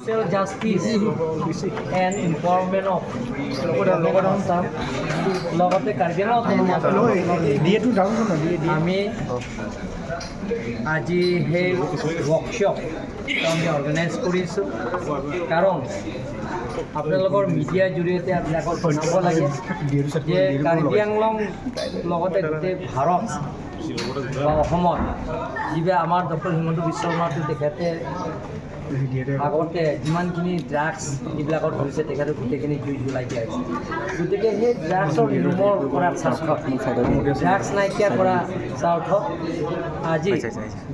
Social Justice and Empowerment of Assam, লগতে কাৰ্বি আংলং। আমি আজি সেই ৱৰ্কশ্বপ আমি অৰ্গেনাইজ কৰিছোঁ, কাৰণ আপোনালোকৰ মিডিয়াৰ জৰিয়তে আপোনালোকক জনাব লাগে যে কাৰ্বি আংলং লগতে গোটেই ভাৰত বা অসমত যিবিলাক আমাৰ ডক্টৰ হিমন্ত বিশ্ব শৰ্মাটো, তেখেতে আগতে যিমানখিনি ড্ৰাগছ এইবিলাকত ধৰিছে, তেখেতে গোটেইখিনি জুই জ্বলাই দিয়া হৈছে। গতিকে সেই ড্ৰাগছৰ নিৰ্মূল কৰাৰ স্বাৰ্থত, ড্ৰাগছ নাইকিয়া কৰা স্বাৰ্থত আজি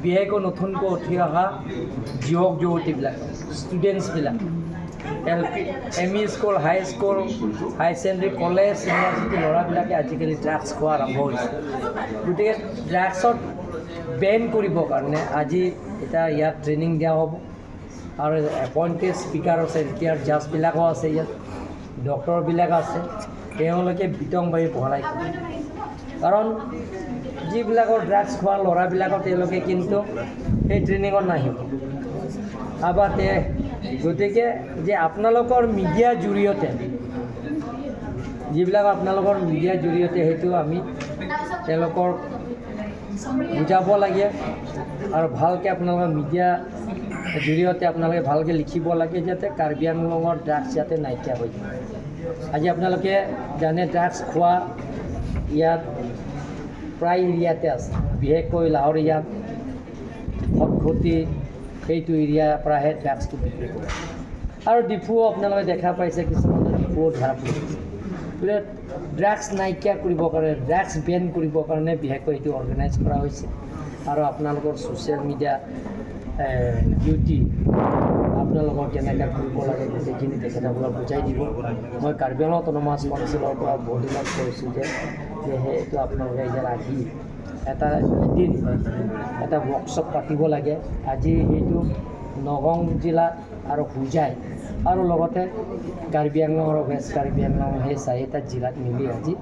বিশেষকৈ নতুনকৈ উঠি অহা যুৱক যুৱতীবিলাক, ষ্টুডেণ্টছবিলাক, LP, ME school, high school, high secondary, college, university ল'ৰাবিলাকে আজিকালি ড্ৰাগছ খোৱা আৰম্ভ হৈছে। গতিকে ড্ৰাগছত বেন কৰিবৰ কাৰণে আজি এতিয়া ইয়াত ট্ৰেইনিং দিয়া হ'ব আৰু এপইণ্টেড স্পীকাৰ আছে, ৰিটায়াৰ্ড জাজবিলাকো আছে ইয়াত, ডক্টৰবিলাক আছে, তেওঁলোকে বিতংভাৱে বহলাই ক'ব। কাৰণ যিবিলাকৰ ড্ৰাগছ খোৱা ল'ৰাবিলাকৰ, তেওঁলোকে কিন্তু সেই ট্ৰেইনিঙত নাহিব। আবাৰ তে গতিকে যে আপোনালোকৰ মিডিয়াৰ জৰিয়তে, যিবিলাক আপোনালোকৰ মিডিয়াৰ জৰিয়তে সেইটো আমি তেওঁলোকৰ বুজাব লাগে আৰু ভালকৈ আপোনালোকৰ মিডিয়া জৰিয়তে আপোনালোকে ভালকৈ লিখিব লাগে, যাতে কাৰ্বি আংলঙৰ ড্ৰাগছ যাতে নাইকিয়া হৈ যায়। আজি আপোনালোকে জানে, ড্ৰাগছ খোৱা ইয়াত প্ৰায় এৰিয়াতে আছে। বিশেষকৈ লাহৰীয়াত, খটখটি, সেইটো এৰিয়াৰ পৰাহে ড্ৰাগছটো বিক্ৰী কৰে। আৰু ডিফুও আপোনালোকে দেখা পাইছে, কিছুমান ডিফুও ধৰা পৰিছে। গতিকে ড্ৰাগছ নাইকিয়া কৰিবৰ কাৰণে, ড্ৰাগছ বেন কৰিবৰ কাৰণে বিশেষকৈ এইটো অৰ্গেনাইজ কৰা হৈছে। আৰু আপোনালোকৰ ছ'চিয়েল মিডিয়া ডিউটি আপোনালোকৰ কেনেকৈ কৰিব লাগে, গোটেইখিনি তেখেতসকলক বুজাই দিব। মই কাৰ্বি আংলং অট'নমাছ কাউন্সিলৰ পৰা বহুত দিনত কৈছোঁ যে সেইটো আপোনালোকে ইয়াত আহি এটা এদিন এটা ৱৰ্কশ্বপ পাতিব লাগে। আজি সেইটো নগাঁও জিলা আৰু হোজাই আৰু লগতে কাৰ্বি আংলং আৰু ৱেষ্ট কাৰ্বি আংলং, সেই চাৰিটা জিলাত মিলি আজি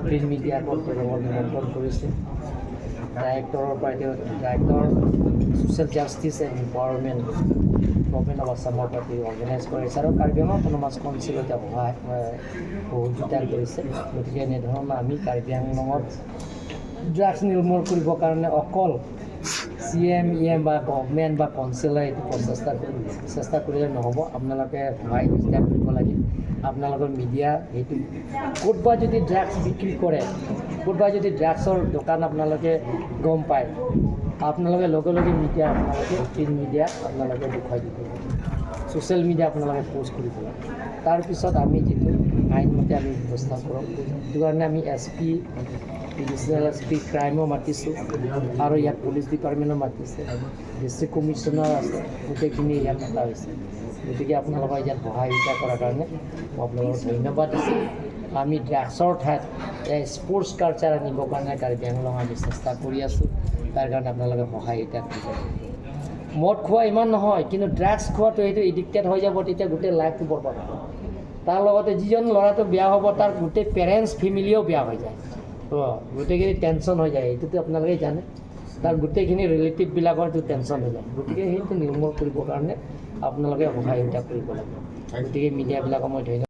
প্ৰিণ্ট মিডিয়াকো তেওঁলোকক নিমন্ত্ৰণ কৰিছে। ডাইৰেক্টৰৰ পৰা তেওঁ Director, Social Justice and Empowerment, Government of আছামৰ পৰা তেওঁ অৰ্গেনাইজ কৰিছে আৰু কাৰ্বি আংলং অট'নমাছ কাউন্সিলে তেওঁ সহায় সহযোগিতা কৰিছে। গতিকে এনেধৰণৰ আমি কাৰ্বি আংলঙত ড্ৰাগছ নিৰ্মূল কৰিবৰ কাৰণে অকল চি এম, ই এম বা গভমেণ্ট বা কাউন্সিলে এইটো প্ৰচেষ্টা চেষ্টা কৰিলে নহ'ব। আপোনালোকে সহায় সুবিধা কৰিব লাগে। আপোনালোকৰ মিডিয়া সেইটো ক'ৰবাত যদি ড্ৰাগছ বিক্ৰী কৰে, ক'ৰবাত যদি ড্ৰাগছৰ দোকান আপোনালোকে গম পায়, আপোনালোকে লগে লগে মিডিয়া, আপোনালোকে প্ৰিণ্ট মিডিয়া আপোনালোকে দেখুৱাই দিব লাগে, ছ'চিয়েল মিডিয়া আপোনালোকে প'ষ্ট কৰিব লাগে। তাৰপিছত আমি যিটো আইনমতে আমি ব্যৱস্থা কৰোঁ। সেইটো কাৰণে আমি এছপি, এডিশ্যনেল এছপি ক্ৰাইমো মাতিছোঁ আৰু ইয়াত পুলিচ ডিপাৰ্টমেণ্টো মাতিছে, ডিষ্ট্ৰিক্ট কমিশ্যনাৰ আছে, গোটেইখিনি ইয়াত মাতা হৈছে। গতিকে আপোনালোকৰ ইয়াত সহায় সুবিধা কৰাৰ কাৰণে মই আপোনালোকক ধন্যবাদ দিছোঁ। আমি ড্ৰাগছৰ ঠাইত স্পৰ্টছ কালচাৰ আনিবৰ কাৰণে কাৰ্বি আংলং আমি চেষ্টা কৰি আছোঁ। তাৰ কাৰণে আপোনালোকে সহায় সুবিধা কৰিব। মদ খোৱা ইমান নহয়, কিন্তু ড্ৰাগছ খোৱাটো সেইটো এডিক্টেড হৈ যাব, তেতিয়া গোটেই লাইফটো বৰবাদ হ'ব। তাৰ লগতে যিজন ল'ৰাটো বেয়া হ'ব, তাৰ গোটেই পেৰেণ্টছ ফেমিলিও বেয়া হৈ যায়। অঁ, গোটেইখিনি টেনশ্যন হৈ যায়। এইটোতো আপোনালোকে জানে, তাৰ গোটেইখিনি ৰিলেটিভবিলাকৰটো টেনশ্যন হৈ যায়। গতিকে সেইটো নিৰ্মূল কৰিবৰ কাৰণে আপোনালোকে সহায় সুবিধা কৰিব লাগিব। গতিকে মিডিয়াবিলাকক মই ধন্যবাদ।